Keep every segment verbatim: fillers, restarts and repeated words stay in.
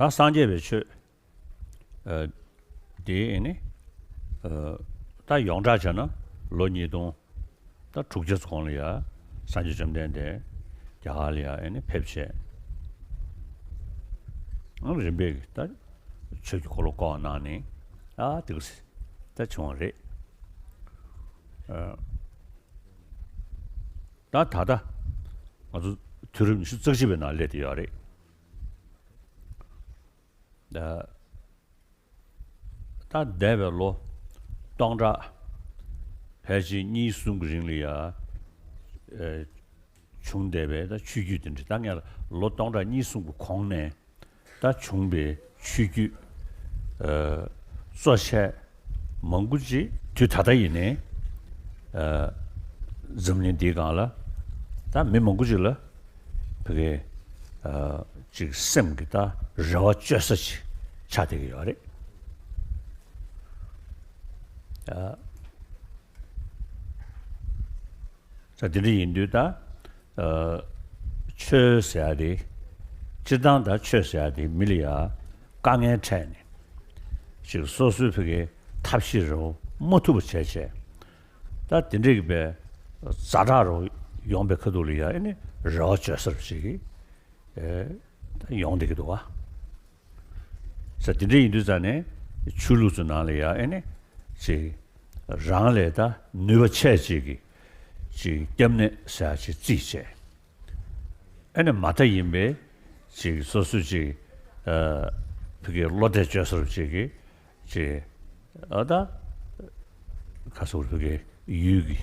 ད་སངས་རྒྱས་པའི་ཆོས། ཨ། དེ་ཨེ་ནི། ཨ། ད་ཡོངས་གྲགས་བྱས་ན་ལོ་ཉིས་སྟོང་ད་དྲུག་བརྒྱ་ཙམ་གོང་ལ་ཡ་སངས་རྒྱས་བཅོམ་ལྡན་འདས་རྒྱ་གར་ལ་ཡ་ཨེ་ནི་ཕེབས་བྱས། ཨང་། རིམ་པས་ཀྱི་ད་ཆོས་ཀྱི་འཁོར་ལོ་བསྐོར་གནང་ནས། ཨ། དེ་ག་ད་བྱུང་བ་རེད། ཨ། ད་ད་ལྟ་ང་ཚོ་དུས་རབས་ཉི་ཤུ་རྩ་གཅིག་པའི་ནང་སླེབས་བསྡད་ཡོད་རེད། ད་ད་འདས་པའི་ལོ་སྟོང་ཕྲག་ཕལ་ཆེར་གཉིས་གསུམ་གྱི་རིང་ལ་ཡ། ཨེ། བྱུང་བསྡད་པའི་ད་ཆོས་བརྒྱུད་དེ་འདྲ། ད་ངས་ལོ་སྟོང་ཕྲག་གཉིས་གསུམ་གྱི་གོང་ནས་ད་བྱུང་བའི་ཆོས་བརྒྱུད། ཨ། གཙོ་ཆེ་མང་པོ་ཅིག་དུས་ད་ལྟ་ཡིན་ནའི། ཨ། འཛམ་གླིང་འདིའི་སྒང་ལ་ད་མི་མང་པོ་ཅིག་ལ་ཕ་གི། ཨ། ཅིག་སེམས་ཀྱི་ད་རེ་བ་བཅོལ་ས་ཅིག་ཆགས་བསྡད་ཀྱི་ཡོད་རེད། ཨ། ས་དེ་འདྲ་ཡིན་དུས་ད། ཨ། ཆོས་ཟེར་ཡ་དེ། སྤྱིར་བཏང་ད་ཆོས་ཟེར་ཡ་དེ་མི་ལ་ཡ་དཀའ་ངལ་འཕྲད་ནས་ཅིག་སོ་སོའི་ཕ་གི་ཐབས་ཤེས་རོགས་མ་ཐུབ་པ་བྱས་བྱས། ད་དེ་འདྲ་གི་པའི་ཛ་དྲག་རོགས་ཡོང་པའི་ཁ་ཐུག་ལ་ཡ་ཨེ་ནི་རེ་བ་བཅོལ་ས་རུ་ཅིག་གི། ཨེ། ད་ཡོང་བསྡད་ཀྱི་འདུག་བ། ས་དེ་འདྲ་ཡིན་དུས་ཙང་ནས་ཆོས་ལུགས་ཚོའི་ནང་ལ་ཡ་ཨེ་ནི་ཅིག་རང་ལས་ད་ནུས་པ་ཆེ་ཅིག་གི་ཅིག་སྐྱབས་གནས་ཟེར་ཡ་ཅིག་བརྩིས་བྱས། ཨེ་ནི་མ་མཐའ་ཡིན་པའི་ཅིག་སོ་སོ་ཅིག་ཨ། ཕ་གི་བློ་གཏད་བཅོལ་ས་རུ་ཅིག་གི་ཅིག་ཨ། ད་ག་སོ་ཕ་གི་ཡུལ་གྱི་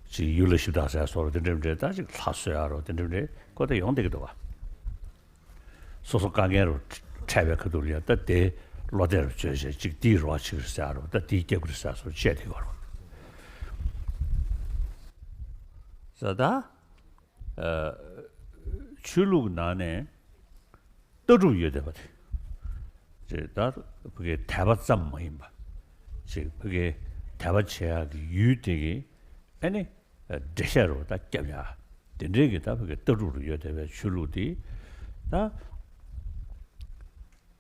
ཅིག་ཡུལ་ལ་ཞིབ་བརྟག་ཟེར་ཡ་སོགས་དེ་འདྲ་འདྲ། ད་ཅིག་ལྷ་གསོལ་ཡ་རོགས་དེ་འདྲ་འདྲ་ཁོ་ད་ཡོང་བསྡད་ཀྱི་འདུག་བ། སོ་སོ་དཀའ་ངལ་རུ་འཕྲད་པའི་ཁ་ཐུག་ལ་ཡ་ད་དེ་བློ་གཏད་རུ་བཅོལ་བྱས། ཅིག་དེའི་རོགས་བྱེད་ཀྱི་རེད་ཟེར་ཡ་རོགས། ད་དེའི་སྐྱབས་ཀྱི་རེད་ཟེར་ཡ་སོགས་བཤད་བསྡད་ཀྱི་ཡོད་རེད། ས་ད། ཨ། ཆོས་ལུགས་ནང་ནས་ལྟ་གྲུབ་ཡོད་བསྡད་པ་དེ། ཅིག་ད་ཕ་གི་དད་པ་ཙམ་མ་ཡིན་པ། ཅིག་ཕ་གི་དད་པ་བྱེད་ཡག་གི་ཡུལ་དེ་གི་ཨ་ནི་འགྲེལ་བཤད་རུ་ད་རྒྱབ་ཡ། དེ་འདྲའི་གི་ད་ཕ་གི་ལྟ་གྲུབ་རུ་ཡོད་བསྡད་པའི་ཆོས་ལུགས་དེ། ད་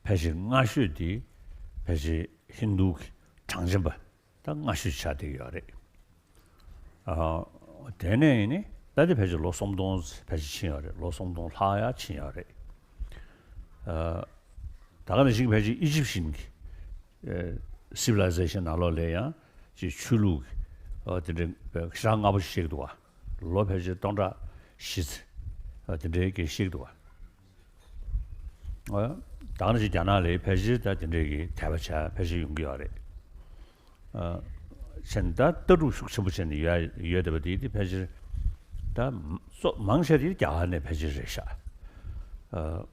ཕལ་ཆེར་སྔ་ཤོས་དེ་ཕལ་ཆེར་ཧིན་རྡུ་གི་གྲངས་ཅན་པ་ད་སྔ་ཤོས་ཆགས་བསྡད་ཀྱི་ཡོད་རེད། ཨ། དེ་ནས་ནི་ད་དེ་ཕལ་ཆེར་ལོ་སུམ་སྟོང་ཕལ་ཆེར་ཕྱིན་ཡོད་རེད། ལོ་སུམ་སྟོང་ལྷག་ཡ་ཕྱིན་ཡོད་རེད། ཨ། ད་ག་ནང་བཞིན་ཕལ་ཆེར་ཨི་ཇིབ་ཤིན་གྱི་ཨ་སི་ཝི་ལའི་ཟེ་ཤན་ནང་ལོགས་ལ་ཡང་ཅིག་ཆོས་ལུགས་ཀྱི་ཨ་དེ་འདྲའི་ཞེ་དྲག་སྔ་པོ་ཞིག་བཤད་ཀྱི་འདུག་བ། ལོ་ཕལ་ཆེར་སྟོང་ཕྲག་བཞི་ཙམ་ཨ་དེ་འདྲའི་གི་བཤད་ཀྱི་འདུག་བ། ཨ། ད་ག་ནང་བཞིན་རྒྱ་ནག་ལ་ཕལ་ཆེར་ད་དེ་འདྲའི་གི་དད་པ་བྱ་ཕལ་ཆེར་ཡོང་གི་ཡོད་རེད། ཨ། བྱས་ནས་ད་ལྟ་གྲུབ་ཤུགས་ཆེན་པོ་བྱས་ནས་ཡོད་ཡོད་བསྡད་པ་དེ་དེ་ཕལ་ཆེར་ད་གཙོ་མང་ཆེ་དེ་རྒྱ་གར་ནས་ཕལ་ཆེར་རེད་ཤག་ཨ།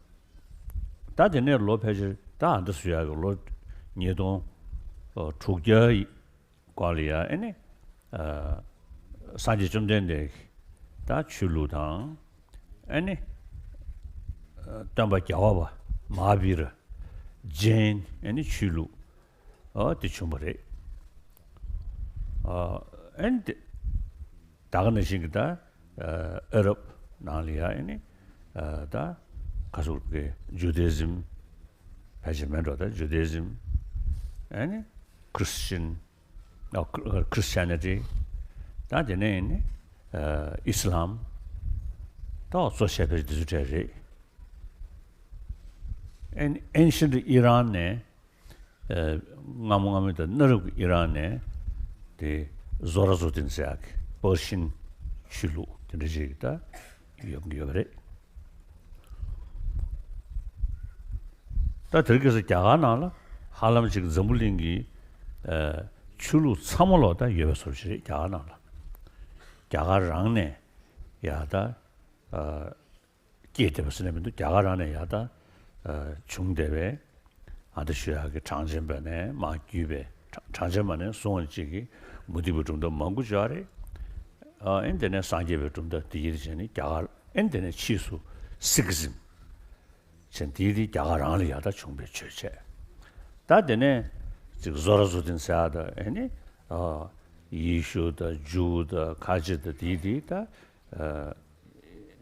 ད་དེ་ནས་ལོ་ཕལ་ཆེར་ད་ཨ་འདྲ་བཟོ་ཡག་གི་ལོ་ཉིས་སྟོང་དྲུག་བརྒྱ་ཡི་སྐོར་ལ་ཡ་ཨེ་ནི། ཨ། སངས་རྒྱས་བཅོམ་ལྡན་འདས་ཀྱི་ད་ཆོས་ལུགས་དང་། ཨེ་ནི། ཨ། སྟོན་པ་རྒྱལ་བ་བ་མ་ཧཱ་བི་ར། ཇེན། ཨེ་ནི་ཆོས་ལུགས། ཨ། དེ་བྱུང་བ་རེད། ཨ། ཨེ་ནི་དེ་ད་ག་ནང་བཞིན་གྱི་ད་ཨ་ཨ་རབ་ནང་ལ་ཡ་ཨེ་ནི། ཨ། ད་ག་སོགས་ཀྱི་ཇུ་དེ་ཟིམ་ཕལ་ཆེར་མེད་འགྲོ། ད་ཇུ་དེ་ཟིམ། ཨེ་ནི་ཁྲི་སི་ཅན། ཨ། ཁྲི་ཁྲི་སི་ཅན་ནི་ཊི། ད་དེ་ནས་ཨེ་ནི་ཨ་ཨི་སི་ལམ། ད་གཙོ་ཆེ་ཕལ་ཆེར་དེ་ཚོ་གྲས་རེད། ཨེན་ཨེན་ཤེན་ཊི་ཨི་རན་ནས། ཨ། སྔ་མོ་སྔ་མོ་དང་གནའ་རབས་ཀྱི་ཨི་རན་ནས་དེ་ཟོ་ར་ཛོ་ཏིན་ཟེར་ཡག་གི་པར་ཤིན་ཆོས་ལུགས་དེ་འདྲ་ཞིག་ད་ཡོང་གི་ཡོད་པ་རེད། ད་དེ་རིང་ཁ་སང་རྒྱ་གར་ནང་ལ་ཧ་ལམ་ཅིག་འཛམ་བུ་གླིང་གི་ཨ་ཆོས་ལུགས་ཚང་མ་ལོག་ད་ཡོད་པའི་བཟོ་ཞིག་རེད། རྒྱ་གར་ནང་ལ། རྒྱ་གར་རང་ནས་ཡ་ད་ཨ་སྐྱེས་བསྡད་པ་ཟེར་ནས་མི་འདུག་རྒྱ་གར་རང་ནས་ཡ་ད་ཨ་བྱུང་བསྡད་པའི་ཨ་ད་ཞུ་ཡག་གི་གྲངས་ཅན་པ་ནས་མར་བརྒྱུད་པའི་གྲངས་གྲངས་ཅན་པ་ནས་བཟུང་བ་ཅིག་གི་མུ་སྟེགས་པའི་གྲུབ་མཐའ་མང་པོ་ཅིག་ཡོད་རེད། ཨ་ཨེ་དེ་ནས་སངས་རྒྱས་པའི་གྲུབ་མཐའ་དེ་ཡིན་ཕྱིན་ནི་རྒྱ་གར། ཨེ་དེ་ནས་ཕྱིས་སུ་སིག་ཨི་ཛིམ་བྱས་དེ་དེ་རྒྱ་གར་རང་ལ་ཡ་ད་བྱུང་བའི་ཆོས་བྱས། ད་དེ་ནས་ཅིག་ཟོ་ར་ཛོ་ཏིན་ཟེར་ཡག་ད་ཨེ་ནི་ཨ་ཡེ་ཤུ་ད་ཇུའུ་ད་ཁ་ཆེ་ད་དེ་དེ་ད་ཨ་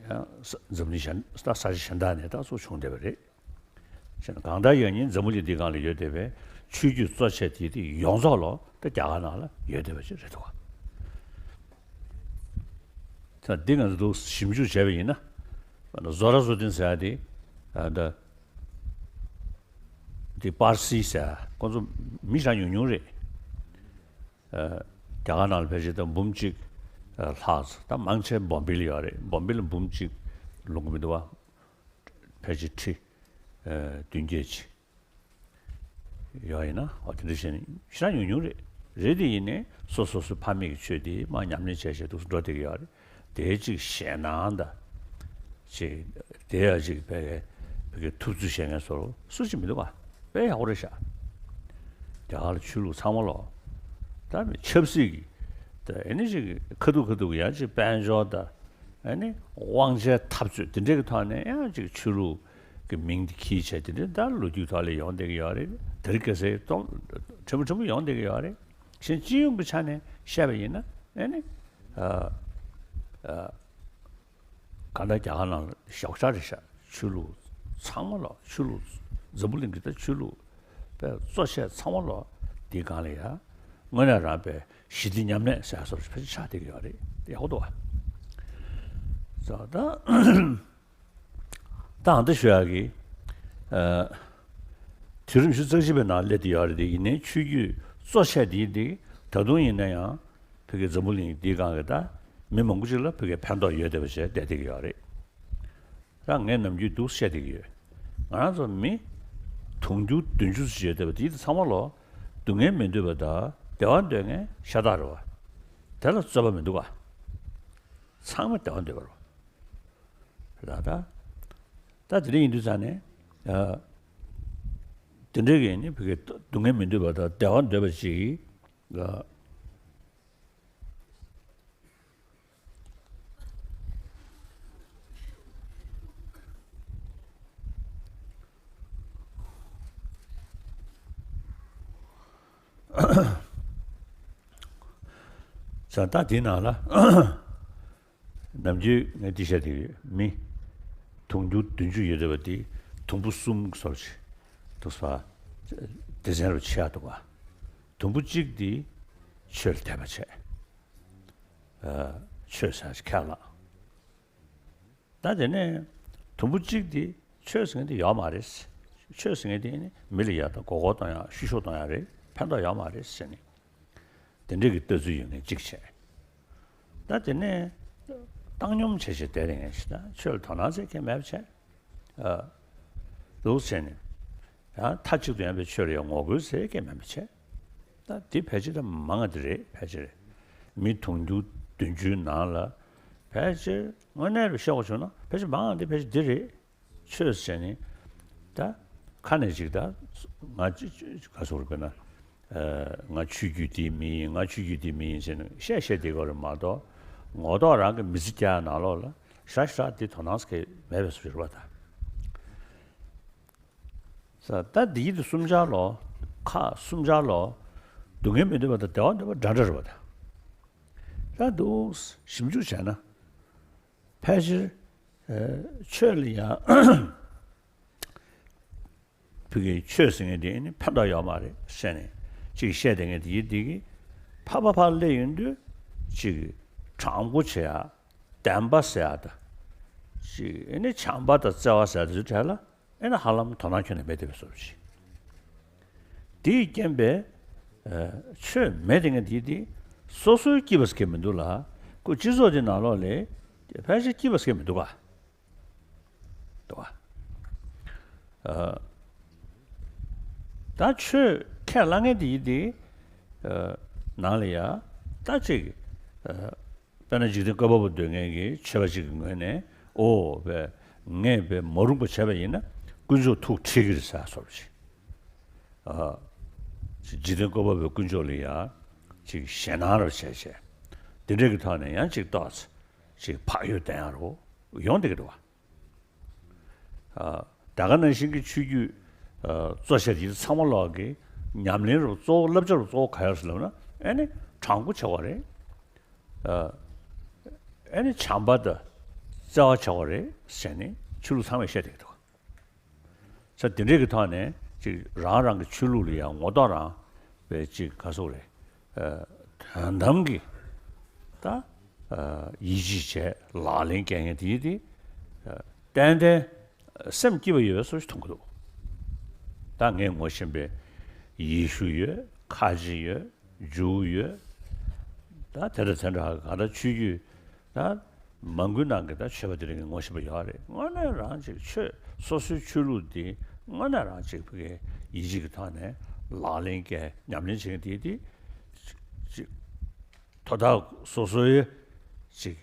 ཡང་ས་འཛམ་གླིང་གཞན་ད་ས་ཆ་གཞན་དག་ནས་ད་གཙོ་བྱུང་བསྡད་པ་རེད། ཞེ་ན་གང་ལྟར་ཡང་ཉིན་འཛམ་བུ་གླིང་འདིའི་སྒང་ལ་ཡོད་བསྡད་པའི་ཆོས་བརྒྱུད་གཙོ་ཆེ་དེ་དེ་ཡོངས་རྫོགས་ལོ་ད་རྒྱ་གར་ནང་ལ་ཡོད་བསྡད་པ་ཞིག་རེད་འདུག་ག། ད་འདི་ང་ཚོ་འདུག་ཞིབ་འཇུག་བྱས་པ་ཡིན་ན། ཟོ་ར་ཟོ་ཏིན་ཟེར་ཡ་དེ་ད་དེ་པར་སི་ཟེར་ཡ་ཁོང་ཚོ་མི་ཞེ་ཉུང་ཉུང་རེད། རྒྱ་གར་ནང་ལ་ཕལ་ཆེར་ད་འབུམ་གཅིག་ལྷག་ཙམ། ད་མང་ཆེ་བོམ་བེ་ལ་ཡོད་རེད། བོམ་བེ་ལ་འབུམ་གཅིག་ལོངས་ཀྱི་མི་འདུག་བ། ཕལ་ཆེར་ཁྲི་བདུན་བརྒྱད་ཅིག་ཡོད་ཡིན་ན། འོ་དེ་འདྲ་བྱས་ནས་ཞེ་དྲག་ཉུང་ཉུང་རེད། རེད་དེ་ཡིན་ནའི་སོ་སོ་སོའི་ཕ་མེས་ཀྱི་ཆོས་དེ་མར་ཉམས་ལེན་བྱས་བྱས་འདུག་སེ་འགྲོ་བསྡད་ཀྱི་ཡོད་རེད། དེའི་གཅིག་ཞེད་སྣང་དང་། ཅིག་དེ་ཡང་ཅིག་བོད་ཀྱི་བོད་ཀྱི་ཐུབ་ཚོད་བྱེད་མཁན་ཚོར་སུ་གཅིག་མི་འདུག་ག། དཔེ་ཡག་པོ་རེད་ཤག། རྒྱ་གར་ལ་ཆོས་ལུགས་ཚང་མ་ལོ། ད་ཆབ་སྲིད་ཀྱི། ད་ཨེ་ནི་ཅིག་ཁ་ཐུག་ཁ་ཐུག་ཡང་ཅིག་དཔལ་འབྱོར་དང་། ཨེ་ནི་དབང་ཆའི་འཐབ་རྩོད་དེ་འདྲའི་གི་ཐོག་ནས་ཡང་ཅིག་ཆོས་ལུགས་ཀྱི་མིང་དེ་འཁྱེར་བྱས་དེ་འདྲའི་ད་ལོ་རྒྱུས་ཐོག་ལ་ཡོང་བསྡད་ཀྱི་ཡོད་རེད། དེ་རིང་ཁ་སང་སྟོང་ཕྲན་བུ་ཕྲན་བུ་ཡོང་བསྡད་ཀྱི་ཡོད་རེད། གཞན་སྤྱི་ཡོངས་ཀྱི་ཆ་ནས་བཤད་པ་ཡིན་ན་ཨེ་ནི། ཨ། ཨ། གང་ལྟར་རྒྱ་གར་ནང་ལ་ཞོག་ཆག་རེད་ཤག། ཆོས་ལུགས་ཚང་མ་ལོ། ཆོས་ལུགས། འཛམ་བུ་གླིང་གི་ད་ཆོས་ལུགས་པའི་གཙོ་ཆེ་ཚང་མ་ལོ། འདིའི་སྒང་ལ་ཡ་དངོས་གནས་རང་པའི་ཞི་བདེ་མཉམ་གནས་ཟེར་ཡ་སོགས་ཕལ་ཆེར་ཆགས་བསྡད་ཀྱི་ཡོད་རེད། ཡག་པོ་འདུག་བ། ཙང་ད་ད་ཨ་འདི་ཞུ་ཡག་གི། ཨ། དུས་རིམ་བཞི་རྩ་གཅིག་པའི་ནང་སླེབས་བསྡད་ཡོད་རེད་དེ། ཡིན་ནའི་ཆོས་བརྒྱུད་གཙོ་ཆེ་འདི་འདི་ད་དུང་ཡིན་ན་ཡང་། བོད་ཀྱི་འཛམ་བུ་གླིང་འདིའི་སྒང་གི་ད་མི་མང་པོ་ཅིག་ལ་བོད་ཀྱི་ཕན་ཐོགས་ཡོད་བསྡད་པ་བྱས་བསྡད་བསྡད་ཀྱི་ཡོད་རེད། ད་ངས་ནམ་རྒྱུན་འདུག་བཤད་བསྡད་ཀྱི་ཡོད། ང་རང་ཚོ་མི་དུང་ཕྱུར་བདུན་ཅུ་ཙམ་ཡོད་བསྡད་པ་དེ་ཚང་མ་ལོ་སྡུག་བསྔལ་མི་འདོད་པ་དང་བདེ་བ་འདོད་མཁན་ཤ་སྟག་རེད་བ། དེ་ལ་རྩོད་པ་མི་འདུག་ག། ཚང་མ་བདེ་བ་འདོད་པ་རེད་བ། ད་ད་ད་དེ་འདྲ་ཡིན་དུས་ཙང་ནས། ཨ། དེ་འདྲའི་གི་ནི་བོད་ཀྱི་སྡུག་བསྔལ་མི་འདོད་པ་དང་བདེ་བ་འདོད་པ་ཅིག་ལ། ས་ད་དེའི་ནང་ལ། ནམ་རྒྱུན་ངས་འདི་བཤད་བསྡད་ཡོད། མི་དུང་ཕྱུར་བདུན་ཅུ་ཡོད་བསྡད་པ་དེ་དུམ་བུ་གསུམ་གྱི་བཟོ་འདྲ་ཅིག་འདུག་ས། སྡེ་ཚན་རུ་ཕྱེ་ཡག་འདུག་ག། དུམ་བུ་གཅིག་དེ་ཆོས་ལ་དད་པ་བྱས། ཨ། ཆོས་ཟེར་ཡག་ཁས་བླངས། ད་དེ་ནས་དུམ་བུ་གཅིག་དེ་ཆོས་ཟེར་མཁན་དེ་ཡོད་མ་རེད། ཆོས་ཟེར་མཁན་དེ་ནི་མི་ལ་ཡག་དང་མགོ་སྐོར་གཏོང་ཡག་བཤུ་གཞོག་གཏོང་ཡག་རེད། ཕན་ཐོགས་ཡོད་མ་རེད་ཟེར་ནས། དེ་འདྲའི་གི་ལྟ་ཚུལ་ཡོད་མཁན་གཅིག་བྱས། ད་དེ་ནས་བཏང་སྙོམས་བྱས་བྱས་བསྡད་རེད་ངས་ཤི། ད་ཆོས་ལ་དོ་སྣང་ཟེར་མཁན་མེད་པ་བྱས། ཨ། འདུག་བྱས་ནས། ཡང་མཐའ་གཅིག་ཏུ་ཡང་པའི་ཆོས་ལ་ཡང་ངོ་རྒོལ་ཟེར་མཁན་མེད་པ་བྱས། ད་འདི་ཕལ་ཆེར་ད་མང་ང་འདི་རེད། ཕལ་ཆེར་མི་དུང་ཕྱུར་བདུན་ཅུའི་ནང་ལ་ཕལ་ཆེར་དངོས་གནས་རུ་བཤད་དགོས་བྱུང་ན་ཕལ་ཆེར་མང་ང་འདི་ཕལ་ཆེར་འདི་རེད། ཆོས་ཟེར་ནས་ད་ཁ་ནས་ཅིག་ད་ང་ཅི་ཅི་ག་ཟེར་དགོས་རེད། དཔེར་ན། ཨ། ང་ཆོས་བརྒྱུད་འདི་མི་ཡིན། ང་ཆོས་བརྒྱུད་འདི་མི་ཡིན་ཟེར་ནས་བཤད་བཤད་བསྡད་ཀྱི་ཡོད་རེད་མ་གཏོགས། ངོ་ཐོག་རང་གི་མི་ཚེ་སྐྱེལ་ཡག་ནང་ལོགས་ལ་ཧྲ་ཧྲ་འདི་དོ་སྣང་ཟེར་མཁན་མེད་པའི་བཟོ་ཞིག་རེད་པ། ད་ས་ད་འདི་ཡིན་དུ་གསུམ་ཆར་ལོ། ཁག་གསུམ་ཆར་ལོ། སྡུག་བསྔལ་མི་འདོད་པ་དང་བདེ་བ་འདོད་པ་འདྲ་འདྲ་རེད་པ། ད་ད་འདུག་ཞིབ་འཇུག་བྱས་ན། ཕལ་ཆེར། ཨ། ཆོས་ལ་ཡང་། བོད་ཀྱི་ཆོས་ཟེར་མཁན་དེ་ནི་ཕན་ཐོགས་ཡོད་མ་རེད་ཟེར་ནས་ཅིག་བཤད་བསྡད་མཁན་དེ་ཡིན་དེ་གི་ཕར་ཕར་ཕར་སླེབས་ཡོང་དུས་ཅིག་དྲང་པོ་བྱེད་ཡག་བདེན་པ་ཟེར་ཡག་དང་། ཅིག་ཨེ་ནི་བྱམས་པ་དང་བརྩེ་བ་ཟེར་ཡག་དེ་ཚོའི་གྲས་ལ་ཨེ་ནི་ཧ་ལམ་དོ་སྣང་ཁྱོན་ནས་མེད་བསྡད་པའི་བཟོ་འདྲ་ཅིག། དེས་རྐྱེན་པས། ཨ། ཆོས་མེད་བསྡད་མཁན་དེ་དེ་སོ་སོའི་སྐྱིད་པ་ཟེར་མཁན་མི་འདུག་ལ། ཁོ་སྤྱི་ཚོགས་དེ་ནང་ལོགས་ལ་ཕལ་ཆེར་སྐྱིད་པ་ཟེར་མཁན་མི་འདུག་ག། འདུག་ག། ཨ། ད་ཆོས་ཁས་བླངས་མཁན་དེ་ཡིན་དེ། ཨ། ནང་ལ་ཡ་ད་ཅིག། ཨ། དཔེར་ན་འཇིག་རྟེན་བཀོད་པ་པོ་འདོད་མཁན་གྱི་ཆོས་པ་ཅིག་གི་ངོས་ནས། ཨོ་བས་ངས་བས་མ་རུངས་པ་བྱས་པ་ཡིན་ན་དཀོན་མཆོག་ཐུགས་ཁྲིད་ཀྱི་རེད་ཟེར་བཟོ་འདྲ་ཅིག། ཨ། འཇིག་རྟེན་བཀོད་པ་པོའི་དཀོན་མཆོག་ལ་ཡ་ཅིག་ཞེད་སྣང་རབ་བྱས་བྱས། དེ་འདྲ་གི་ཐོག་ནས་ཡང་ཅིག་ཏོག་ཙམ་ཅིག་བག་ཡོད་བསྟན་ཡག་རུ་ཡོང་བསྡད་ཀྱི་འདུག་ག། ཨ། ད་ག་ནང་བཞིན་གྱི་ཆོས་བརྒྱུད། ཨ། གཙོ་ཆེ་དེ་ཚང་མ་ལོག་གི་ཉམས་ལེན་རུ་གཙོ་བོ། བསླབ་བྱ་རུ་གཙོ་བོ་ག་ཡོད་ཟེར་ལབ་ན་ཨེ་ནི་དྲང་པོ་བྱེད་དགོས་རེད། ཨ། ཨེ་ནི་བྱམས་པ་དང་བརྩེ་བ་བྱེད་དགོས་རེད་ཟེར་ནས་ཆོས་ལུགས་ཚང་མས་བཤད་བསྡད་ཀྱི་འདུག་ག། ས་དེ་འདྲའི་གི་ཐོག་ནས་ཅིག་རང་རང་གི་ཆོས་ལུགས་ལ་ཡང་ངོ་ཐོག་རང་བའི་ཅིག་ག་སོག་རེད། ཨ། དོན་དམ་གྱི་ད་ཨ་ཡིད་ཆེས་བྱས་ལག་ལེན་བཀལ་མཁན་དེ་ཡིན་དེ། ཨ། ཏན་ཏན་སེམས་སྐྱིད་པ་ཡོད་པའི་བཟོ་ཞིག་མཐོང་གི་འདུག་ད་ངས་ངོ་ཤེས་པའི་ཡེ་ཤུ་ཡོད། ཁ་ཆེ་ཡོད། ཇུའུ་ཡོད། ད་དེ་དང་དེ་འདྲ་ག་ད་ཆོས་བརྒྱུད་ད་མང་པོའི་ནང་གི་ད་ཆོས་པ་དེ་རིང་གི་ངོ་ཤེས་པ་ཡོད་རེད། དངོས་གནས་རང་ཅིག་ཆོས་སོ་སོའི་ཆོས་ལུགས་འདི་དངོས་གནས་རང་ཅིག་ཕ་གིའི་ཡིད་ཆེས་ཀྱི་ཐོག་ནས་ལག་ལེན་བཀལ་ཉམས་ལེན་བྱེད་མཁན་དེ་དེ་ཅིག་དོ་བདག་སོ་སོའི་ཅིག་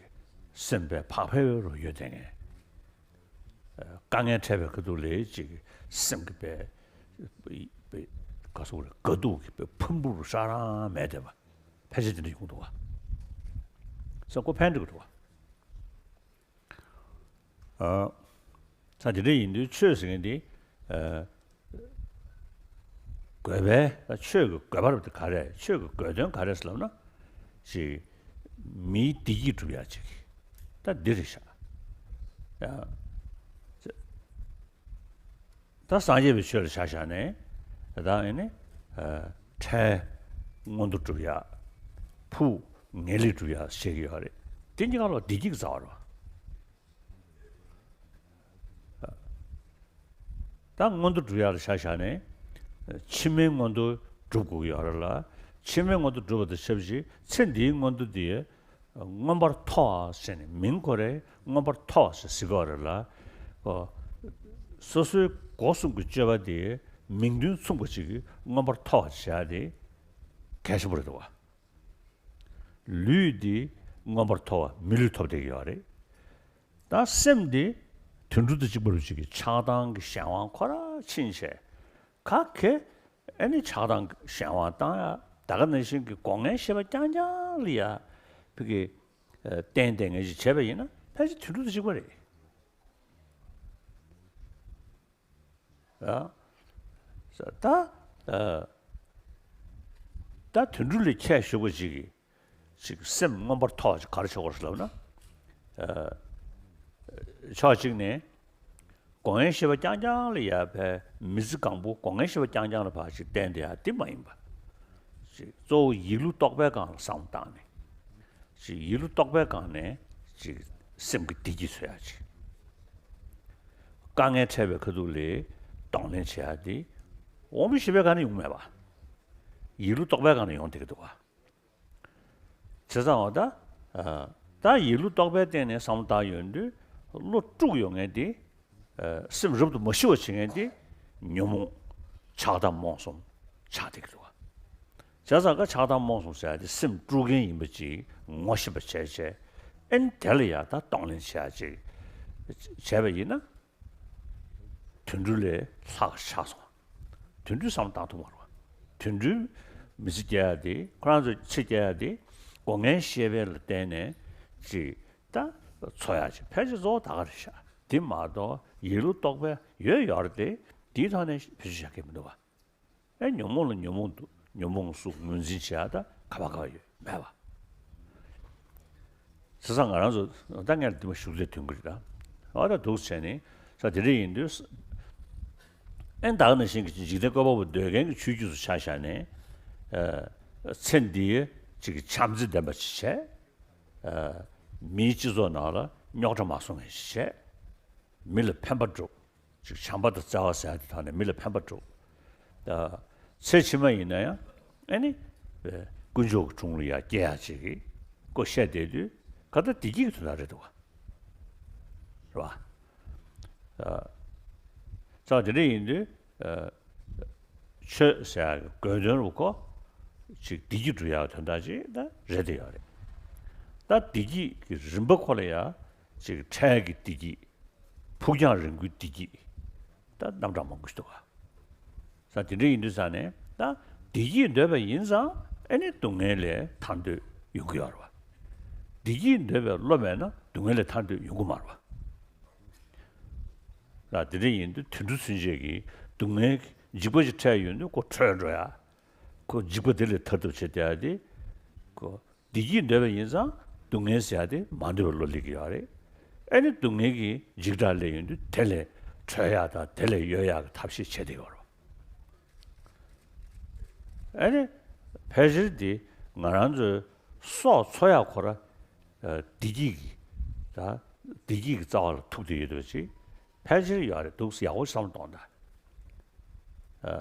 སེམས་པའི་བག་ཕེབས་རུ་ཡོད་དེ་ངས། དཀའ་ངལ་འཕྲད་པའི་ཁ་ཐུག་ལས་ཅིག་སེམས་ཀྱི་པའི་པའི་ག་སོག་རེད། དགའ་སྡུག་གི་པའི་ཕུང་པོ་རུ་ཧྲ་རང་མེད་བསྡད་པ། ཕལ་ཆེར་དེ་འདྲ་ཡོང་འདུག་བ། ས་ཁོ་ཕན་འགྲིག་འདུག་བ། ཨ། ས་དེ་འདྲ་ཡིན་དུས་ཆོས་ཟེར་མཁན་དེ་ཨ། དགོས་པའི་ཆོས་ཀྱི་དགོས་པ་རབ་དེ་ག་རེ། ཆོས་ཀྱི་དགོས་དོན་ག་རེ་ཟེར་ལབ་ན། ཅིག་མིའི་བདེ་སྐྱིད་སྒྲུབ་ཡག་ཅིག་ད་འདི་རེད་ཤག་ཡ། ད་སངས་རྒྱས་པའི་ཆོས་ལ་ཆ་བཞག་ནས་ད་ཨེ་ནི་ཨ། འཕྲལ་མངོན་མཐོ་སྒྲུབ་ཡག་ཕུགས་ངེས་ལེགས་སྒྲུབ་ཡག་བཤད་ཀྱི་ཡོད་རེད། དེ་གཉིས་ཀ་ལ་བདེ་སྐྱིད་ཀྱི་རྩ་བ་རེད་བ། ད་མངོན་མཐོ་སྒྲུབ་ཡག་ལ་ཆ་བཞག་ནས། ཕྱི་མའི་མངོན་མཐོ་སྒྲུབ་དགོས་ཀྱི་ཡོད་རེད་ལ། ཕྱི་མའི་མངོན་མཐོ་སྒྲུབ་པ་དང་ཆབས་ཅིག་ཚེ་འདིའི་མངོན་མཐོ་དེ་མངོན་པར་མཐོ་བ་ཟེར་ནས་མིང་ཁོ་རེ་མངོན་པར་མཐོ་བ་ཟེར་ཟེར་གྱི་ཡོད་རེད་ལ། ཨོ། སོ་སོའི་སྒོ་གསུམ་གྱི་སྤྱོད་པ་དེ་མིང་དོན་མཚུངས་པ་ཅིག་མངོན་པར་མཐོ་བ་བྱ་དེ་གལ་ཆེན་པོ་རེད་འདུག་བ། ལུས་འདི་མངོན་པར་མཐོ་བ་མི་ལུས་ཐོབ་བསྡད་ཀྱི་ཡོད་རེད། ད་སེམས་འདི་དུད་འགྲོ་དང་གཅིག་པ་རུ་གཅིག་གི་ཆགས་སྡང་གི་གཞན་དབང་ཁོ་ར་ཕྱིན་བྱས། ག་གེ་ཨེ་ནི་ཆགས་སྡང་གི་གཞན་དབང་བཏང་ཡ། ད་ག་ནང་བཞིན་གྱི་སྒོ་ངའི་ཤེས་པ་རྐྱང་རྐྱང་ལ་ཡ་ཕ་གི་ཨ། བརྟེན་བསྡད་མཁན་ཞིག་བྱས་པ་ཡིན་ན་ཕལ་ཆེར་དུད་འགྲོ་དང་གཅིག་པ་རེད། ཨ། ད་ཨ། ད་དུད་འགྲོ་ལས་ཁྱད་ཞུགས་པ་ཅིག་གིས་ཅིག་སེམས་མངོན་པར་མཐོ་བ་ཅིག་ག་རེ་བྱེད་དགོས་རེད་ལབ་ན། ཨ། ཕྱོགས་གཅིག་ནས་སྒོ་ངའི་ཤེས་པ་རྐྱང་རྐྱང་ལ་ཡ་ཕའི་མི་ཚེ་གང་པོ་སྒོ་ངའི་ཤེས་པ་རྐྱང་རྐྱང་ལ་ཕར་ཅིག་བརྟེན་བསྡད་ཡ་དེ་མ་ཡིན་པ། ཅིག་གཙོ་བོ་ཡིད་བློ་རྟོག་པའི་སྒང་ལ་བསམ་བློ་བཏང་ནས། ཅིག་ཡིད་བློ་རྟོག་པའི་སྒང་ནས་ཅིག་སེམས་ཀྱི་བདེ་སྐྱིད་འཚོལ་ཡག་ཅིག་དཀའ་ངལ་འཕྲད་པའི་ཁ་ཐུག་ལ་གདོང་ལེན་བྱེད་ཡག་དེ་དབང་པོའི་ཤེས་པའི་སྒང་ནས་ཡོང་མེད་པ། ཡིད་བློ་རྟོག་པའི་སྒང་ནས་ཡོང་བསྡད་ཀྱི་འདུག་བ། བྱས་ཙང་འོ་ད། ཨ། ད་ཡིད་བློ་རྟོག་པའི་སྟེང་ནས་བསམ་བློ་བཏང་ཡོང་དུས་བློ་དཀྲུགས་ཡོང་མཁན་དེ། ཨ། སེམས་རབ་ཏུ་མ་ཞི་བ་བྱེད་མཁན་དེ་ཉོན་མོངས་ཆགས་སྡང་རྨོངས་གསུམ་ཆགས་བསྡད་ཀྱི་འདུག་བ། བྱས་ཙང་ཀ་ཆགས་སྡང་རྨོངས་གསུམ་ཟེར་ཡ་དེ་སེམས་དཀྲུག་མཁན་ཡིན་པ་ཅིག་ངོ་ཤེས་པ་བྱས་བྱས། ཨེ་ནི་དེ་ལ་ཡ་ད་གདོང་ལེན་བྱེད་ཡ་ཅིག་བྱས་པ་ཡིན་ན། དུད་འགྲོ་ལས་ལྷག་ཆགས་སོང་། དུད་འགྲོའི་བསམ་བློ་བཏང་ཐུབ་མ་རེད་བ། དུད་འགྲོའི་མི་ཚེ་སྐྱེལ་ཡ་དེ་ཁོ་རང་ཚོའི་ཚེ་སྐྱེལ་ཡ་དེ་སྒོ་ངའི་ཤེས་པ་ལ་བརྟེན་ནས་ཅིག་ད་འཚོ་ཡ་ཅིག་ཕལ་ཆེར་གཙོ་བོ་ད་ག་རེད་ཤག་དེ་མ་གཏོགས་ཡིད་བློ་རྟོག་པའི་ཡོད་ཡོད་རེད་དེ། དེའི་ཐོག་ནས་བེད་སྤྱོད་བྱ་མཁན་མི་འདུག་བ། ཨེ། ཉོན་མོངས་ལ་ཉོན་མོངས་འདུག་ཉོན་མོངས་སུ་ངོས་འཛིན་བྱེད་ཡ་ད་ག་པ་ག་པ་ཡོད་མེད་པ། བྱས་ཙང་ང་རང་ཚོ་ད་ངས་འདི་མ་ཞུགས་ཚེ་ཐོན་གི་རེད་ད། ཨ། ད་འདུག་བྱས་ནས་ས་དེ་འདྲ་ཡིན་དུས། ཨེ། ད་ག་ནང་བཞིན་གྱི་འཇིག་རྟེན་བཀོད་པ་པོ་འདོད་མཁན་གྱི་ཆོས་བརྒྱུད་སུ་ཆ་བཞག་ནས། ཨ། ཚེ་འདིའི་ཅིག་གི་བྱམས་བརྩེ་ལྡན་པ་ཅིག་བྱས། ཨ། མིའི་སྤྱི་ཚོགས་ནང་ལ་རྙོག་དྲ་མ་བཟོ་མཁན་ཞིག་བྱས། མི་ལ་ཕན་པ་སྒྲུབ། ཅིག་བྱམས་པ་དང་བརྩེ་བ་ཟེར་ཡ་དེ་དག་ནས་མི་ལ་ཕན་པ་སྒྲུབ། ད་ཚེ་ཕྱི་མ་ཡིན་ན་ཡང་ཨེ་ནི། དཀོན་མཆོག་གི་དྲུང་ལ་ཡ་སྐྱེ་ཡ་ཅིག་གི་སྐོར་བཤད་བསྡད་དུས་ག་ད་བདེ་སྐྱིད་ཀྱི་དོན་དག་རེད་འདུག་བ། རེད་བ། ད་ས་དེ་འདྲ་ཡིན་དུས། ཨ། ཆོས་ཟེར་ཡ་གི་དགོས་དོན་རུ་ཁོ་ཅིག་བདེ་སྐྱིད་སྒྲུབ་ཡག་དོན་དག་ཅིག་ད་རེད་དེ་ཡོད་རེད། ད་བདེ་སྐྱིད་ཀྱི་རིམ་པ་ཁོ་ལ་ཡ་ཅིག་འཕྲལ་གྱི་བདེ་སྐྱིད། ཕུགས་རྒྱང་རིང་པོའི་བདེ་སྐྱིད། ད་རྣམ་གྲངས་མང་པོ་ཞིག་འདུག་ག་ས་དེ་འདྲ་ཡིན་དུས་ས་ནས་ད་བདེ་སྐྱིད་འདོད་པ་ཡིན་ཙང་ཨེ་ནི་སྡུག་བསྔལ་ལས་ཐར་འདོད་ཡོང་གི་ཡོད་རེད་བ། བདེ་སྐྱིད་འདོད་པའི་བློ་མེད་ན་སྡུག་བསྔལ་ལས་ཐར་འདོད་ཡོང་གི་མ་རེད་བ། ལ་དེ་འདྲ་ཡིན་དུས་དུད་འགྲོ་ཚུན་ཆད་ཀྱིས་སྡུག་བསྔལ་འཇིགས་པ་ཞིག་འཕྲད་ཡོང་དུས་ཁོ་བྲོས་འགྲོ་ཡ། ཁོ་འཇིགས་པ་དེ་ལས་ཐར་ཐབས་བྱེད་བསྡད་ཡ་དེ། ཁོ་བདེ་སྐྱིད་འདོད་པ་ཡིན་ཙང་སྡུག་བསྔལ་ཟེར་ཡ་དེ་མ་འདོད་པའི་བློ་སླེབས་ཀྱི་ཡོད་རེད། ཨེ་ནི་སྡུག་བསྔལ་གྱི་འཇིགས་སྐྲག་སླེབས་ཡོང་དུས་དེ་ལས་ གྲོལ་ཡག་དང་དེ་ལས་གཡོལ་ཡག་གི་ཐབས་ཤེས་བྱེད་བསྡད་ཡོད་རེད། ཨ་ནི་ཕལ་ཆེར་འདི་ང་རང་ཚོའི་སྲོག་འཚོ་ཡག་ཁོ་ར་བདེ་སྐྱིད་ཀྱི་ད་བདེ་སྐྱིད་ཀྱི་རྩ་བ་ལ་ཐུག་བསྡད་ཡོད་འདུག་ཅིག་ཕལ་ཆེར་ཡོད་རེད་འདུག་ཡག་པོ་བསམ་བློ་གཏོང་དང་།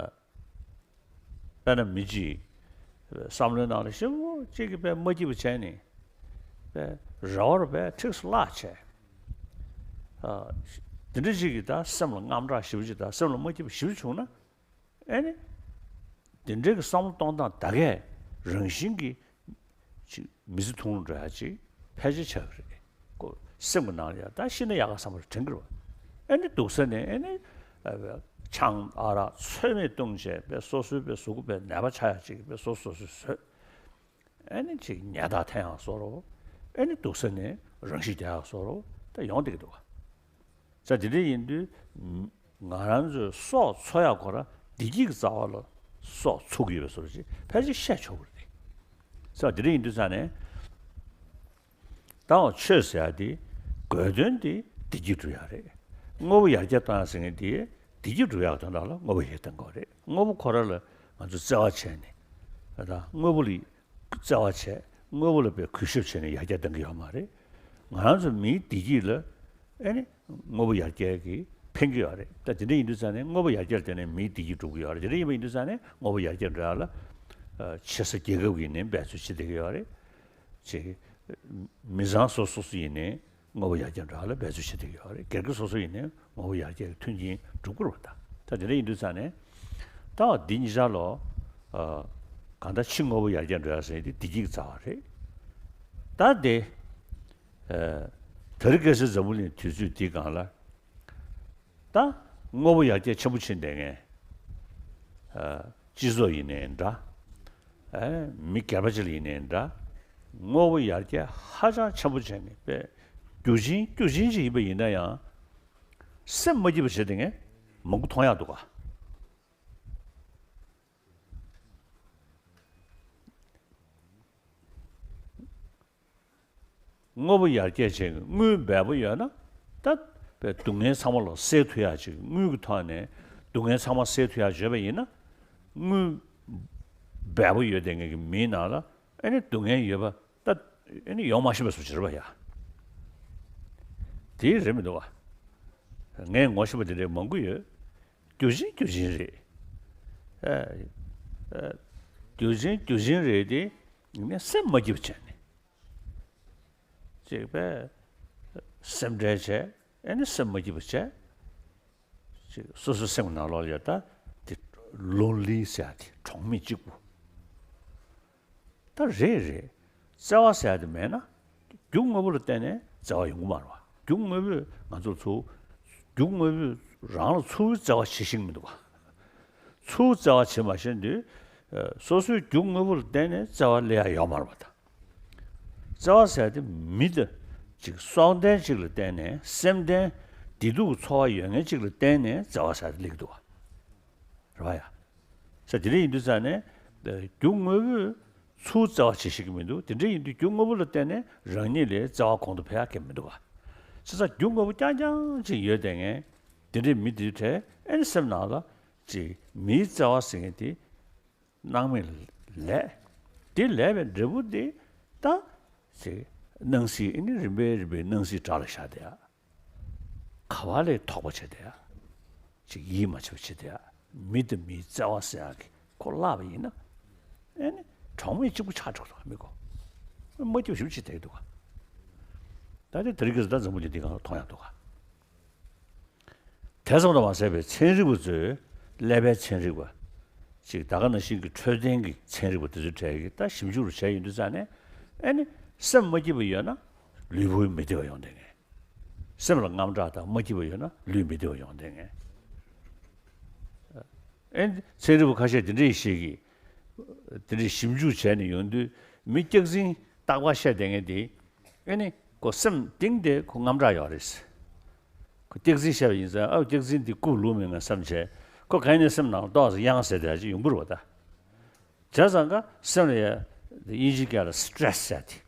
དཔེར་ན་མི་གཅིག་བསམ་བློའི་ནང་ལ་ཞེ་པོ་གཅིག་གིས་དཔེ་མ་སྐྱིད་པ་བྱས་ནས་དཔེ་རེ་བ་རུ་དཔེ་ཁྲིགས་སུ་བརླག་བྱས། དེ་འདྲ་ཅིག་གིས་ད་སེམས་ལ་དངངས་སྐྲག་ཞེ་པོ་ཅིག་དང་སེམས་ལ་མ་སྐྱིད་པ་ཞེ་པོ་བྱུང་ན། ཨེ་ནི། དེ་འདྲའི་གི་བསམ་བློ་གཏོང་སྟངས་ད་གས་རང་བཞིན་གྱིས་ཅིག་མི་ཚེ་ཐུང་རུ་འགྲོ་ཡ་ཅིག་ཕལ་ཆེར་ཆགས་ཀྱི་རེད། ཁོ་སེམས་ཀྱི་ནང་ལ་ཡ་ད་ཤི་ན་ཡག་ག་བསམ་པ་རེ་དྲན་གྱི་རེད་བ། ཨེ་ནི་སྡུག་ས་ནས་ཨེ་ནི་ཨ་ཆང་ཨ་རག་ཚོད་མེད་བཏུང་བྱས་པས་སོ་སོའི་པས་གཟུགས་པོ་པས་ནད་པ་ཆགས་ཡ་ཅིག་པས་སོ་སོ་སོས་བཟོས། ཨེ་ནི་ཅིག་ཉལ་ཐག་འཐེན་ཡག་བཟོ་འདྲ། ཨེ་ནི་སྡུག་ས་ནས་རང་ཤི་རྒྱག་ཡག་བཟོ་འདྲ་ད་ཡོང་བསྡད་ཀྱི་འདུག་བ། ས་དེ་འདྲ་ཡིན་དུས་ང་རང་ཚོའི་སྲོག་འཚོ་ཡག་ཁོ་ར་བདེ་སྐྱིད་ཀྱི་རྩ་བ་ལ་སྲོག་འཚོ་གི་ཡོད་པའི་བཟོ་འདྲ་ཅིག་ཕལ་ཆེར་བཤད་ཆོག་གི་རེད། ས་དེ་འདྲ་ཡིན་དུས་ས་ནས་ད་འོ་ཆོས་ཟེར་ཡག་དེ་དགོས་དོན་དེ་བདེ་སྐྱིད་སྒྲུབ་ཡག་རེད། དངོས་པོ་ཡར་རྒྱས་གཏོང་ཡག་ཟེར་མཁན་དེ་བདེ་སྐྱིད་སྒྲུབ་ཡག་དོན་དག་ལ་དངོས་པོ་ཡར་གཏོང་དགོས་རེད། དངོས་པོ་ཁོ་ར་ལ་ང་ཚོ་བརྩེ་བ་བྱས་ནས་ད་དངོས་པོ་ལ་བརྩེ་བ་བྱས་དངོས་པོ་ལ་དཔེ་གུས་ཞབས་བྱས་ནས་ཡར་རྒྱས་གཏང་གི་ཡོད་མ་རེད། ང་རང་ཚོ་མིའི་བདེ་སྐྱིད་ལ་ཨེ་ནི་དངོས་པོ་ཡར་རྒྱས་ཀྱིས་ཕན་གྱི་ཡོད་རེད། ད་དེ་འདྲ་ཡིན་དུས་ཙང་ནས་དངོས་པོ་ཡར་རྒྱས་ལ་བརྟེན་ནས་མིའི་བདེ་སྐྱིད་འགྲུབ་ཀྱི་ཡོད་རེད། དེ་འདྲ་ཡིན་པ་ཡིན་དུས་ཙང་ནས་དངོས་པོ་ཡར་རྒྱས་འགྲོ་ཡག་ལ་ཆེ་ས་རྒྱལ་ཁབ་ཀྱིས་ནས་འབད་རྩོལ་བྱེད་བསྡད་ཀྱི་ཡོད་རེད། ཅིག་མི་ཚང་སོ་སོ་སོ་ཡིན་ནས་དངོས་པོ་ཡར་རྒྱས་འགྲོ་ཡག་ལ་འབད་རྩོལ་བྱེད་བསྡད་ཀྱི་ཡོད་རེད། སྒེར་གྱི་སོ་སོ་ཡིན་ནས་དངོས་པོ་ཡར་རྒྱས་ཀྱི་མཐུན་རྐྱེན་སྒྲུབ་དགོས་རེད་པ། ད་ད་དེ་འདྲ་ཡིན་དུས་ཙང་ནས་ད་འདི་གཉིས་ཆར་ལོ་གང་ལྟར་ཕྱི་དངོས་པོ་ཡར་རྒྱས་འགྲོ་ཡག་ཟེར་ཡག་དེ་བདེ་སྐྱིད་ཀྱི་རྩ་བ་རེད། ད་དེ་ད་རེས་ཁ་སང་འཛམ་བུ་གླིང་དུས་ཚོད་འདིའི་སྒང་ལ་ད་དངོས་པོ་ཡར་རྒྱས་ཆེན་པོ་ཕྱིན་བསྡད་མཁན་སྤྱི་ཚོགས་ཡིན་ནའི་འདྲ། མི་སྒེར་པ་ཅིག་ལ་ཡིན་ནའི་འདྲ། དངོས་པོ་ཡར་རྒྱས་ཧ་ཅང་ཆེན་པོ་བྱས་ནས་དཔེ་རྒྱུ་ཆེན་རྒྱུ་ཆེན་ཞིག་ཡིན་པ་ཡིན་ན་ཡང་སེམས་མ་སྐྱིད་པ་བྱེད་བསྡད་མཁན་མང་པོ་མཐོང་ཡག་འདུག་ག་དངོས་པོ་ཡར་རྒྱས་བྱས་དངུལ་འབེལ་པོ་ཡོད་ན་ད་དཔེ་སྡུག་བསྔལ་ཚང་མ་ལ་སེལ་ཐུབ་ཡག་ཅིག་དངུལ་གྱི་ཐོག་ནས་སྡུག་བསྔལ་ཚང་མ་སེལ་ཐུབ་ཡག་བརྗོད་པ་ཡིན་ན། དངུལ་འབེལ་པོ་ཡོད་བསྡད་མཁན་གྱི་མིའི་ནང་ལ་ཨེ་ནི་སྡུག་བསྔལ་ཡོད་པ་ད་ཨེ་ནི་ཡོང་མ་ཤེས་པ་བཟོ་བྱེད་རེད་པ་ཡ། དེ་རེད་མི་འདུག་བ། ངས་ངོ་ཤེས་པ་དེ་འདྲའི་མང་པོ་ཡོད། རྒྱུ་ཆེན་རྒྱུ་ཆེན་རེད། ཨ་ཨ་རྒྱུ་ཆེན་རྒྱུ་ཆེན་རེད་དེ། ངས་སེམས་མ་སྐྱིད་པ་བྱས་ནས། ཅེས་པས་སེམས་ཁྲལ་བྱས། ཨེ་ནི་སེམས་མ་སྐྱིད་པ་བྱས། ཅིག་སོ་སོའི་སེམས་ནང་ལོགས་ལ་ཡོད་ད། དེ་ལོན་ལི་ཟེར་ཡག་དེ་གྲོགས་མེད་གཅིག་པུ། ད་རེད་རེད། བརྩེ་བ་ཟེར་ཡག་དེ་མེད་ན། རྒྱུ་དངོས་པོ་ལ་བརྟེན་ནས་བརྩེ་བ་ཡོང་གི་མ་རེད་པ། རྒྱུ་དངོས་པོས་ང་ཚོར་ཚུར། རྒྱུ་དངོས་པོས་རང་ལ་ཚུར་བརྩེ་བ་བྱེད་ཤེས་ཀྱི་མི་འདུག་པ། ཚུར་བརྩེ་བ་བྱེད་མ་ཤེས་དུས། སོ་སོའི་རྒྱུ་དངོས་པོ་ལ་བརྟེན་ནས་བརྩེ་བ་སླེབས་ཡག་ཡོད་མ་རེད་པ་ད། བརྩེ་བ་ཟེར་དེ་མི་དང་ཅིག་སྲོག་ལྡན་ཅིག་ལ་བརྟེན་ནས་སེམས་ལྡན་བདེ་སྡུག་གི་ཚོར་བ་ཡོད་མཁན་ཅིག་ལ་བརྟེན་ནས་བརྩེ་བ་ཟེར་དེ་སླེབས་ཀྱི་འདུག་པ། རེད་པ་ཡ། ས་དེ་འདྲ་ཡིན་དུས་ཙང་ནས་རྒྱུ་དངོས་པོས་ཚུར་བརྩེ་བ་བྱེད་ཤེས་ཀྱི་མི་འདུག་དེ་འདྲ་ཡིན་དུས་རྒྱུ་དངོས་པོ་ལ་བརྟེན་ནས་རང་ཉིད་ལ་བརྩེ་བ་གོང་དུ་འཕེལ་ཡག་གང་ཡང་མི་འདུག་པ། བྱས་ཙང་རྒྱུ་དངོས་པོ་རྐྱང་རྐྱང་ཅིག་ཡོད་བསྡད་མཁན་དེ་འདྲའི་མི་དེའི་གྲས་ཨེ་ནི་སེམས་ནང་ལ་ཅིག་མིའི་བརྩེ་བ་ཟེར་མཁན་དེ། སྣང་མེད་ལས། དེ་ལས་པའི་འབྲས་བུ་དེ་ད་ཅིག་སྣང་སྲིད་ཨེ་ནི་རིམ་པས་རིམ་པས་སྣང་སྲིད་དགྲ་ལ་ཤར་བསྡད་ཡག་ག་བ་ལས་དོགས་པ་བྱས་བསྡད་ཡག་ཅིག་ཡིད་མ་ཆེས་པ་བྱས་བསྡད་ཡག་མི་དང་མིའི་བརྩེ་བ་ཟེར་ཡག་གི་ཁོ་བརླག་པ་ཡིན་ན། ཨེ་ནི་གྲོགས་མེད་གཅིག་པུ་ཆགས་འགྲོ་གི་འདུག་ག་མི་ཁོ། མ་སྐྱིད་པ་ཞེ་པོ་ཅིག་བསྡད་ཀྱི་འདུག་ག་ད་དེ་དེ་རིང་ཁ་སང་ད་འཛམ་བུ་གླིང་འདིའི་སྒང་ལ་མཐོང་ཡག་འདུག་ག་དེ་ཙམ་དུ་མ་ཟད་པའི་ཚན་རིག་པ་ཚོས་ཀླད་པའི་ཚན་རིག་པ། ཅིག་ད་ག་ནང་བཞིན་གྱི་འཕྲོད་བསྟེན་གྱི་ཚན་རིག་པ་དེ་ཚོའི་གྲས་ཀྱིས་ད་ཞིབ་འཇུག་རུ་བྱས་ཡོང་དུས་ཙང་ནས། ཨེ་ནི་སེམས་མ་སྐྱིད་པ་ཡོད་ན་ལུས་པོའི་མི་བདེ་བ་ཡོང་བསྡད་མཁན། སེམས་ལ་དངངས་སྐྲག་དང་མ་སྐྱིད་པ་ཡོད་ན་ལུས་མི་བདེ་བ་ཡོང་བསྡད་མཁན། ཨེ་ནི་ཚན་རིག་པ་ཁ་ཤས་དེ་འདྲ་ཞིག་གིས་དེ་འདྲ་ཞིབ་འཇུག་བྱས་ནས་ཡོང་དུས་མི་སྐྱག་རྫུན་རྟག་པར་བཤད་བསྡད་མཁན་དེ། ཨེ་ནི་ཁོ་སེམས་གཏིང་དེ་ཁོ་དངངས་སྐྲག་ཡོད་རེད། ཁོ་སྐྱག་རྫུན་བཤད་པ་ཡིན་ཙང་ཨ་སྐྱག་རྫུན་འདི་རྐུབ་ལུག་མེད་ངས་བསམ་བྱས། ཁོ་གང་ཡིན་ནའི་སེམས་ནང་ཏོག་ཙམ་གཡེང་ཟེར་དེ་ཅིག་ཡོང་གི་རེད་པ་ད། བྱས་ཙང་ཀ་སེམས་ལ་ཡ་དབྱིན་ཇི་སྐད་ལ་སི་ཊེ་རེ་སི་ཟེར་དེ།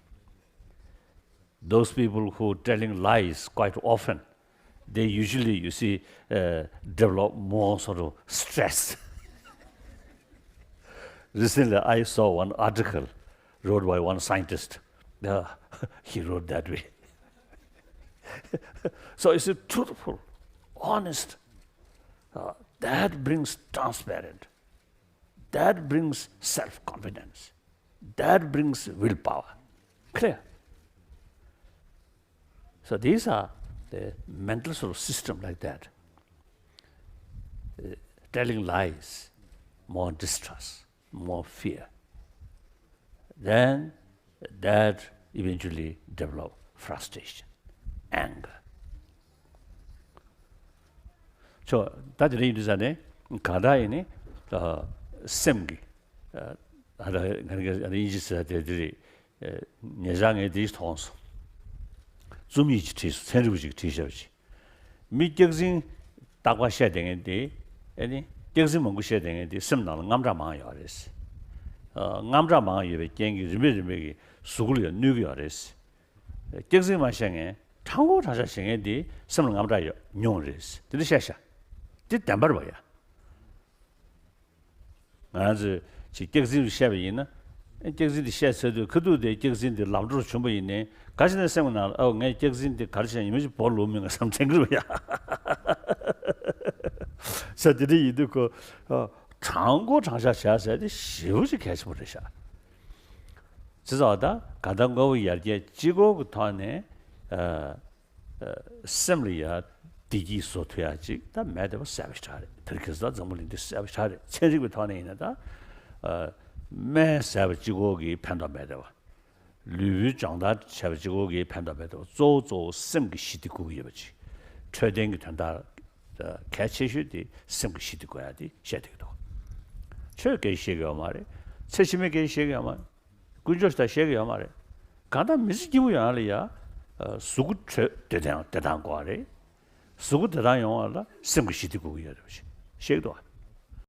Those people who telling lies quite often, they usually, you see, uh, develop more sort of stress. Recently, I saw one article wrote by one scientist. Uh, he wrote that way. So it's a truthful, honest. Uh, that brings transparent. That brings self-confidence. That brings willpower. Clear? So these are the mental sort of system like that. Uh, telling lies, more distrust, more fear. Then that eventually develop frustration, anger. ཆོ། ད་དེ་རིང་ཡིན་དུས་ས་ནས་གང་ལྟར་ཡིན་ནི། ཨ། སེམས་ཀྱི། ཨ། ཨ། ད་ང་རང་གི་ཨ་ནི་དབྱིན་ཇི་ཟེར་དེ་དེ་རེད། ཨ། ཉེ་ཆར་ངས་དེ་མཐོང་སོང་། རྩོམ་ཡིག་ཅིག་བྲིས་སོང་། ཚན་རིག་པ་ཅིག་བྲིས་བཞག་པ་ཅིག་མི་སྐྱག་རྫུན་རྟག་པར་བཤད་བསྡད་མཁན་དེ། ཨ་ནི་སྐྱག་རྫུན་མང་པོ་བཤད་བསྡད་མཁན་དེ་སེམས་ནང་ལ་དངངས་སྐྲག་མང་ཡོད་རེད། ཨ། དངངས་སྐྲག་མང་ཡོད་པའི་རྐྱེན་གྱིས་རིམ་པས་རིམ་པས་ཀྱིས་གཟུགས་པོ་ལ་ཡང་གནོད་ཀྱི་ཡོད་རེད། སྐྱག་རྫུན་མ་བཤད་མཁན་དྲང་པོ་དྲང་བཞག་བཤད་མཁན་དེ་སེམས་ལ་དངངས་སྐྲག་ཡོད་ཉུང་རེད། དེ་འདྲ་བཤད་ཤག་དེ་བདེན་པ་རེད་པ་ཡ། ང་ཚོས་ཅིག་སྐྱག་རྫུན་བཤད་པ་ཡིན་ན། སྐྱག་རྫུན་དེ་བཤད་ཚར་དུས་ཁ་ཐུག་དེ་སྐྱག་རྫུན་དེ་ལམ་འགྲོར་བྱུང་པ་ཡིན་ནའི་ག་ཅི་ནས་སེམས་ཀྱི་ནང་ལ། ཨོ། ངས་སྐྱག་རྫུན་དེ་ག་རེ་བཤད་ཡིན་མིན་ཅིག་བོར་ལོག་མིན་ང་བསམ་དྲན་གྱི་རེད་པ་ཡ། ས་དེ་འདྲ་ཡིན་དུས་ཁོ། ཨ། དྲང་པོ་དྲང་བཞག་བྱས་ཟེར་དེ་ཞེ་པོ་ཅིག་གལ་ཆེན་པོ་རེད་ཤག་བྱས་ཙང་ད་གང་ལྟར་དངོས་པོ་ཡར་རྒྱས་སྤྱི་སྐོར་གྱི་ཐོག་ནས། ཨ། ཨ། སེམས་ལ་ཡ་བདེ་སྐྱིད་བཟོ་ཐུབ་ཡ་ཅིག་ད་མེད་བསྡད་པ་གསལ་པོ་ཞེ་དྲག་རེད། དེ་རིང་ཁ་སང་འཛམ་བུ་གླིང་འདི་གསལ་པོ་ཞེ་དྲག་རེད། ཚན་རིག་པའི་ཐོག་ནས་ཡིན་ན་ད། ཨ། སྨན་ཟས་པ་གཅིག་པོ་གིས་ཕན་ཐོགས་མེད་བསྡད་པ། ལུས་པོའི་སྦྱོང་བརྡར་བྱས་པ་གཅིག་པོ་གིས་ཕན་ཐོགས་མེད་བསྡད་པ། གཙོ་བོ་གཙོ་བོ་སེམས་ཀྱི་ཞི་བདེ་དགོས་ཀྱི་ཡོད་པ་ཅིག་འཕྲོད་བསྟེན་གྱི་དོན་དག་གལ་ཆེ་ཤོས་དེ་སེམས་ཀྱི་ཞི་བདེ་དགོས་ཡ་དེ་བཤད་བསྡད་ཀྱི་འདུག་ཆོས་སྐད་ཆ་བཤད་ཀྱི་ཡོད་མ་རེད། ཚེ་ཕྱི་མའི་སྐད་ཆ་བཤད་ཀྱི་ཡོད་མ་རེད། དཀོན་མཆོག་ཞིག་ད་བཤད་ཀྱི་ཡོད་མ་རེད། གང་ལྟར་མི་ཚེ་སྐྱིད་པོ་ཡོང་ཡ་ལ་ཡ། ཨ། གཟུགས་པོ་དྲོད་བདེ་ཐང་བདེ་ཐང་དགོས་པ་རེད། གཟུགས་པོ་བདེ་ཐང་ཡོང་བ་ལ་སེམས་ཀྱི་ཞི་བདེ་དགོས་ཀྱི་ཡོད་རེད་པ་ཞེས་བཤད་ཀྱི་འདུག